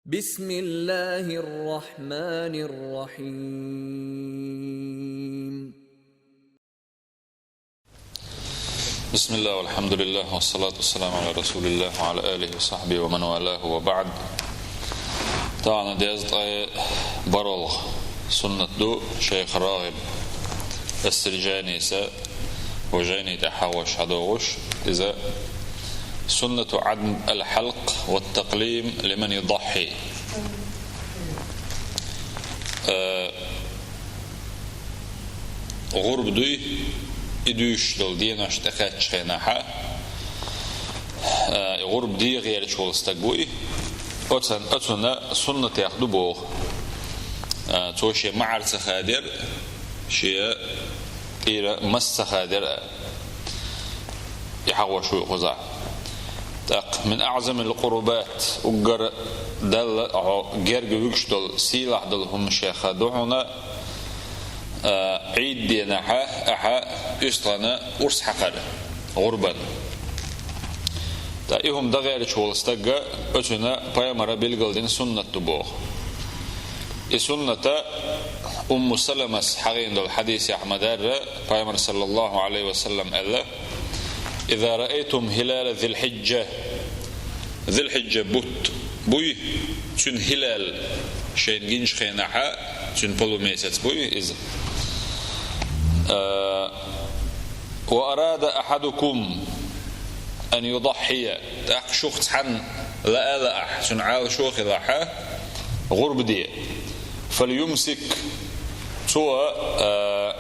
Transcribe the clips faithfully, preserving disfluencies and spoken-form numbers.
بسم الله الرحمن الرحيم. بسم الله والحمد لله والصلاة والسلام على رسول الله وعلى آله وصحبه ومن والاه وبعد. Тахана дезткъе бархӀлагӀа суннат ду шайх РагӀиб ас-Сиржанийс вай жайна тӀа хьагӀош, хьадоагӀаш. Иза سنة عدم الحلق والتقليم لمن يضحي. Э, гӀурба дуй, и дуьйш долу денош тӀекхаьчча хенахьа, э, и гӀурба де гӀерташ волу стаг вуй, оцун-, оцунна суннатех ду боху. Э, цо шен маӀар ца хадор, шен тӀера мас ца хадор а. И хьагӀош ву кхузахь. ТӀаккха من أعظم القربات, уггар Далла хьо герга вуьгуш долу, сийлахь долу хӀуманех ду хьуна, а, Ӏийд денахьа ахьа уьстагӀана урс хьакхар гӀурбан. ТӀаккха и хӀума де гӀерташ волу стага, оцунна пайхамара билгалдина суннат ду боху. И сунната Умму Саламас хьахийна долу хьадисехь ма-дарра, пайхамара, саллаллаху Ӏалайхи ва саллам, аьлла: إذا رأيتم هلال ذي الحجة, Зулхьиджа бутт буй, цуьнан хилал шайна гинчу хенахьа, цуьнан полумесяц буй иза. А, وأراد أحدكم أن يضحي, тӀаккха шух цхьанна лаа лаахь, цуьнан Ӏалашо хилахьа, гӀурба де. فليمسك, цо, а,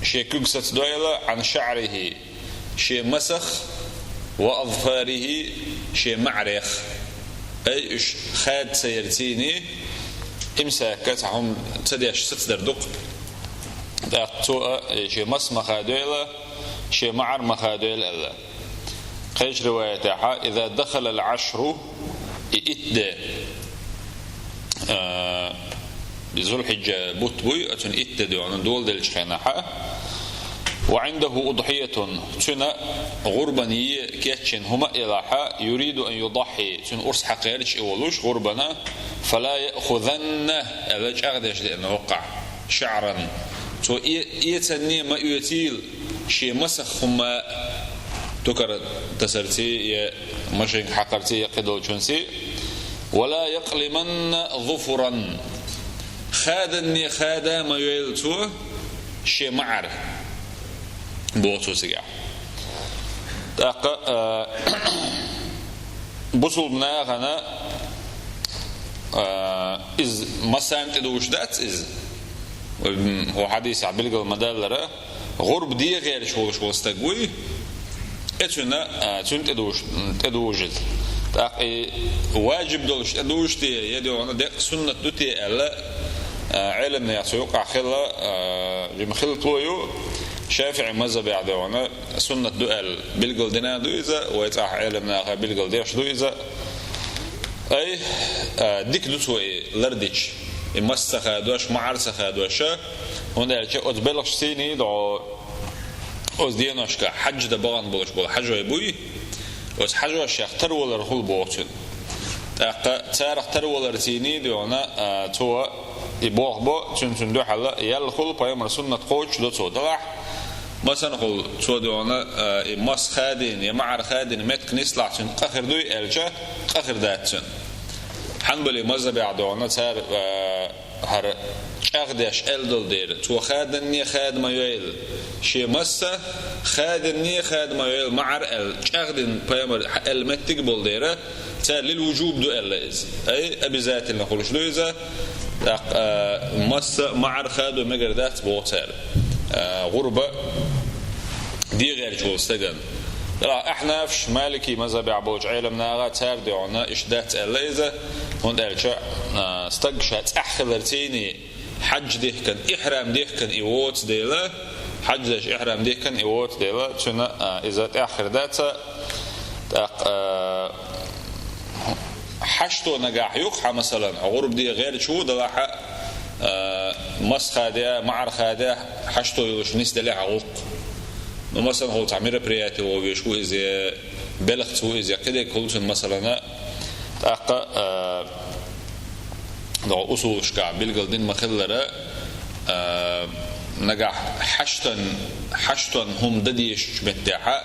шен куьг сацадойла, عن شعره, шен масах, وأظفاره, шен маӀарех. Ай, уьш хада ца ярцийний, имсака цхьа хӀума ца деш сацадар ду-кх. ТӀаккха цо а шен мас ма хадойла, шен маӀар ма хадойла аьлла. Кхечу риваятехьа: إذا دخل العشر, и итт де, а, Зулхьиджа бутт буй, оцуьнан итт де дуьйна доладеллачу хенахьа, وعنده أضحية, цуьнан гӀурбан е кечйина хӀума а елахьа, يريد أن يضحي, цуьнан урс хьакхаьрча и волуш гӀурбана, فلا يأخذن, аьлла, чӀагӀдеш деана воккхахь, شعرا. Цо э-, эцанне ма оьцийла шен масах хӀума, тукар тасарций я машинка хьакхарций я кхидолчунций. ولا يقلمن ظفرا. Хаданне хада ма йойла цо шен маӀар, боху цо цигахь. ТӀаккха, а, бусулба нахана, а, иза массарна тӀедужуш дац иза. Вай, м, хӀокху хьадисехь билгал ма-даллара, гӀурба де гӀерташ волуш волу стаг вуй, э, цуьнан, а, цуьнан тӀедужуш, м, тӀедужу иза. ТӀаккха и важиб долуш тӀедужу те, я дуьйна деккъа суннат ду те аьлла, а, Ӏеламнех цу юкъахь хилла, а, жима хилла ю, ШафиӀи мазхабехь дуьйна суннат ду аьлла билгал дина ду иза, вай цӀахь Ӏеламнаха билгал деш ду иза. Ай, а, дика ду цо и лардича, и мас ца хадош, маӀар ца хадош, хӀунда аьлча оцу белхаш сийний догӀу, оцу деношка хьаьж дан бахана болуш болу хьаьжой буй, оцу хьаьжошех тарвалар хуьлу боху цуьнан. ТӀаккха царах тарвалар сийний дуьйна, а, цо и боху бо, цуьнан цуьнан дуьхьал ял хуьлу, пайхамар суннат кхочуш до цо далахь. Масанхула цо дуьйна, а, и мас хадийна, я маӀар хадийна меттиг нислахь цуьнан къа хир дуй аьлча, къа хир дац цуьнан. Хьанбали мазхабехь дуьйна цара, а, хӀара чӀагӀдеш аьлла долу дера, цо хаданне хада ма йойла шен мас, хаданне хада ма йойла маӀар аьлла, чӀагӀдина пайхамар аьлла меттиг болу дера, цара лил вужуб ду аьлла иза. Ай, обязательно хуьлуш ду иза. ТӀаккха, а, мас, маӀар хадо мегар дац боху цара, а, гӀурба де гӀерташ волу стагана. Делахь ахьнафаш, малики мазхабехь болчу Ӏеламнаха, цара дуьйна иштта дац аьлла иза, хӀунда аьлча, а, стаг ша цӀахь хилар сийний, хьаьж дихкина, ихьрам дихкина и воцу дела, хьаьж деш ихьрам дихкина и воцу дела, цуьнан, а, иза тӀаьххьара дац, тӀаккха, а, хьашто нагахь ю-кх хьан, масалан, хьо гӀурба де гӀерташ ву далахь, а, мас хадехь, маӀар хадехь, хьашто йолуш нисделехь хьан гӀуллакх. Ну, масалан, хӀокху цхьа мероприяти вовзаш ву иза, белхаца ву иза, кхидерг хул цун масалана, тӀаккха, а, догӀа усулашкахь билгал дина ма-хиллара, а, нагахь хьаштан, хьаштан хӀума дан дезачу меттехьа,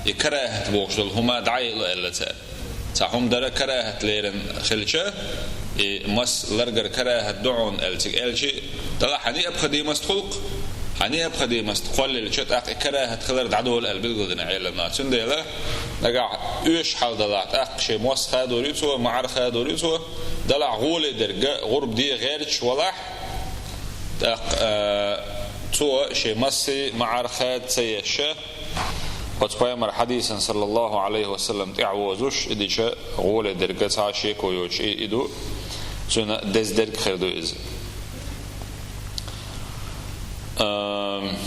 и карахӀат бохуш долу хӀума дӀаело аьлла цара. Цхьа хӀума дара карахӀат лерина хилча, и мас ларгар карахӀат ду хьуна аьлла цига аьлчи, далахь хьан неабхадимаст хул-кх, хьан неабхадимаст кхоллаелча, тӀаккха и карахӀат хилар дӀадолу аьлла билгалдина Ӏеламнаха. Цундела нагахь оьшуш хьал далахь, тӀаккха шен мос хадор ю цо, маӀар хадор ю цо, далахь гӀоле дерг, гӀурба де гӀерташ валахь, тӀаккха, а, цо шен массий маӀар хада ца еш, оцу пайхамар хьадисан, саллаллаху Ӏалайхи ва саллам, тӀаьхьавозуш, и дича гӀоле дерг цхьа шеко йоцуш и, и ду, цуьнан деза дерг хир ду иза. Ам,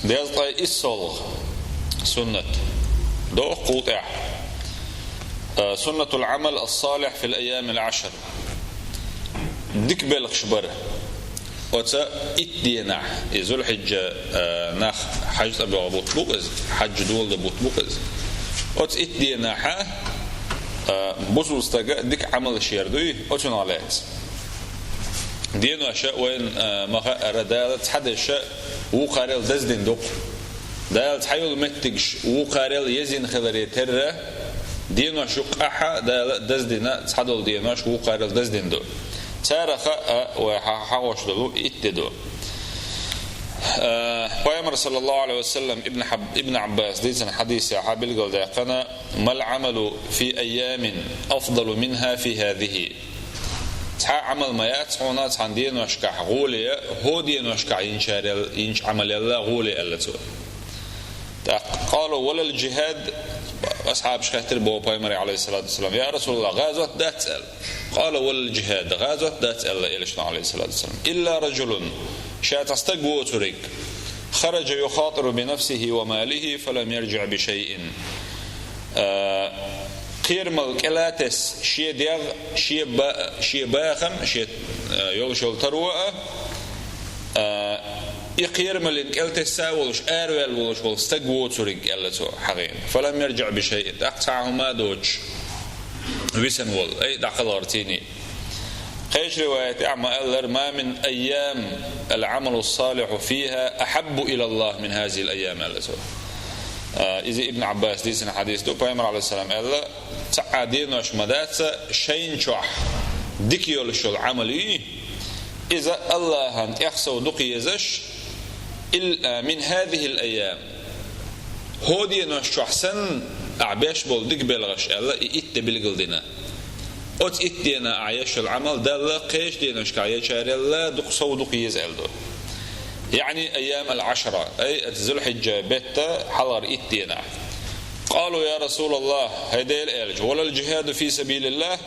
дезткъе иссалгӀа суннат. Доху кхул тӀехь. А, суннатул Ӏамал ас-салих фил айямил Ӏашр. Дика белхаш бара. Оцу итт денахь, и Зулхьиджа, а, нах хьаьж цӀа боху бутт бу-кх иза, хьаьж доладан бутт бу-кх иза. Оцу итт денахьа, а, бусул стага дика Ӏамалш яр дуй, оцунах лаьцна. Деноша вайна, а, ма-хаъара, Дала цхьадерш вукхарел даздина ду-кх. Дала цхьайолу меттигаш вукхарел езина хиларе терра, денош юккъахьа Дала даздина, цхьадолу денош вукхарел даздина ду. Царах а вай хьа-, хьахош долу итт де ду. А, пайхамар, саллаллаху Ӏалайхи ва саллам, Ибн Хьаб-, Ибн Ӏаббас дийцина хьадисехьа билгалдаьккхина: «Мал Ӏамалу фи айямин афдалу минха фи хазихи». Цхьа Ӏамал ма яц хьуна цхьана деношкахь гӀоле, хӀо деношкахь йинчарел, йинчу Ӏамалелла гӀоле, аьлла цо. ТӀаккха: «Къалу валал джихад», асхьабаш хаьттира боху пайхамаре, Ӏалайхиссалату вассалам: «Я Расулаллах, гӀазот дац?» — аьлла. «Къала валал джихад», гӀазот дац аьлла элчано, Ӏалайхиссалату вассалам. «Илла раджулун», ша цхьа стаг воцург, «хараджа юхатиру бинафсихи ва малихи, фалам ярджиъ бишайин». А, кхерамал кӀела тесна шен дегӀ, шен ба-, шен бахам, шен, а, йолуш йолу таро а, а, и кхерамаллин кӀел тесса а волуш, араваьлла волуш волу стаг воцург, аьлла цо, хьагӀийна. «Фалам ярджиъ бишайин», тӀаккха цхьа а хӀума а доцуш, висина волу, ай, дӀакхалхара цийний. Кхечу риваятехь ма-аллара: «Ма мин айям ал-Ӏамалу ссалиху фиха ахьаббу илаллах мин хазихил айям», аьлла цо. А, иза Ибн Ӏаббас дийцина хьадис ду, пайхамар, Ӏалайхиссалам, аьлла: «Цхьа а денош ма дац шайна чохь дика йолуш йолу Ӏамал юй, иза Аллахьан тӀех сов дукха езаш, ил-, а, мин хазихил айям». ХӀо денош чохь санна, ахь беш болу дика белхаш, аьлла, и итт де билгалдина. Оцу итт дена ахь еш йолу Ӏамал Далла кхечу деношкахь ечарелла дукха сов дукха еза аьлла ду. Яъни айям ал-Ӏашра, ай, оцу Зулхьиджа бетта хьалхара итт дена. Къалу: «Я Расулаллах, хӀай Делан элча, валал джихаду фи сабилиллах,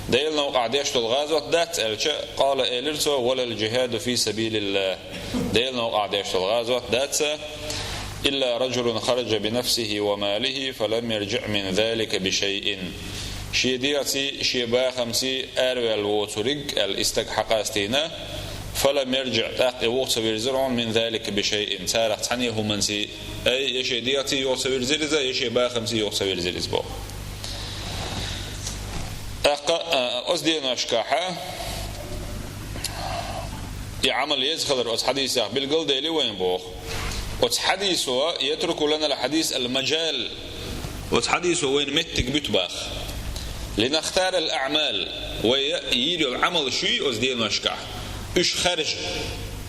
Делан новкъахь деш долу гӀазот дац?» аьлча, къала, элира цо: «Валал джихаду фи сабилиллах». Делан новкъахь деш долу гӀазот дац, илла раджулун хараджа бинафсихи ва малихи, фалам ярджиъ мин залика бишайин. Шен дегӀаций, шен бахамций араваьлла воцург, аьлла, и стаг хьакъастийна, фалам ярджиъ, тӀаккха и юха ца вирзира хьуна, мин залика бишайин, царах цхьаьна хӀуманций, ай, я шен дегӀаций юха ца вирзира иза, я шен бахамций юха ца вирзира иза боху. ТӀаккха, а, оцу деношкахьа, и Ӏамал еза хилар оцу хьадисех билгалдели вайн боху. Оцу хьадисо, ятруку лана ал-хьадис ал-маджал, оцу хьадисо вайн меттиг буьту баха. Линахтара ал-аъмал, вай йийр йолу Ӏамал шуй оцу деношкахь, уьш харжа,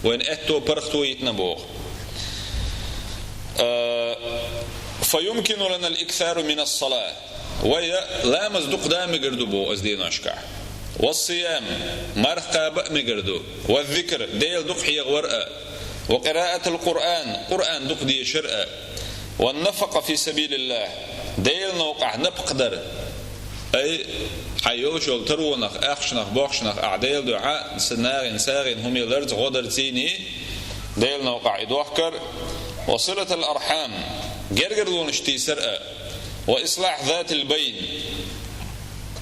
вайн аьтто паргӀато йитина боху. А, фа юмкину лана ал-иксару мин ас-салат. Вай ламаз дукха да мегар ду боху оцу деношкахь. Ва ас-сиям, марха кхаба а мегар ду. Ва аз-зикр, Дела дукха хьехавар а. Ва къираатул Къуръан, Къуръан дукха дешар а. Ва ан-нафакъа фи сабилиллах, Делан новкъахь напакх дар. Ай, хьайн йолуш йолу таронах, ахчанах, бохчанах ахь Делан дуьхьа, са нахана, сагӀина хӀума ларца гӀо дар цийний, Делан новкъахь и дохкар. Ва силатул архьам, гергарлонаш тийсар а. Ва ислахь затил байн,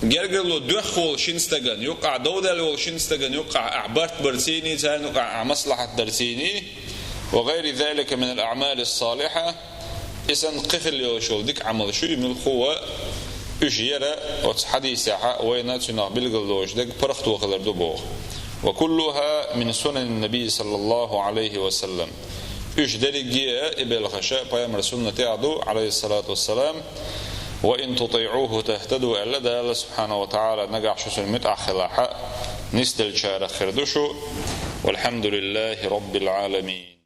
гергарло доьхна волу шина стагана юккъахь, довдаьлла волу шина стагана юккъахь ахь барт бар цийний, царна юккъахь ахь маслахьат дар цийний. وغير ذلك من الأعمال الصالحة, и санна кхы хилла йолуш йолу дика Ӏамалш ю, и муьлхха а, уьш яра оцу хьадисехь вайна цунах билгалдолуш дерг паргӀато хилар ду боху. وكلها من سنن النبي صلى الله عليه وسلم. Уьш дерриге а и белхаш пайхамар суннатехь ду, عليه الصلاة والسلام. وإن تطيعوه تهتدوا аьлла Дала سبحانه وتعالى, нагахь шу цунна муьтӀахь хилахь, нисделлачарах хир ду шу. والحمد لله رب العالمين.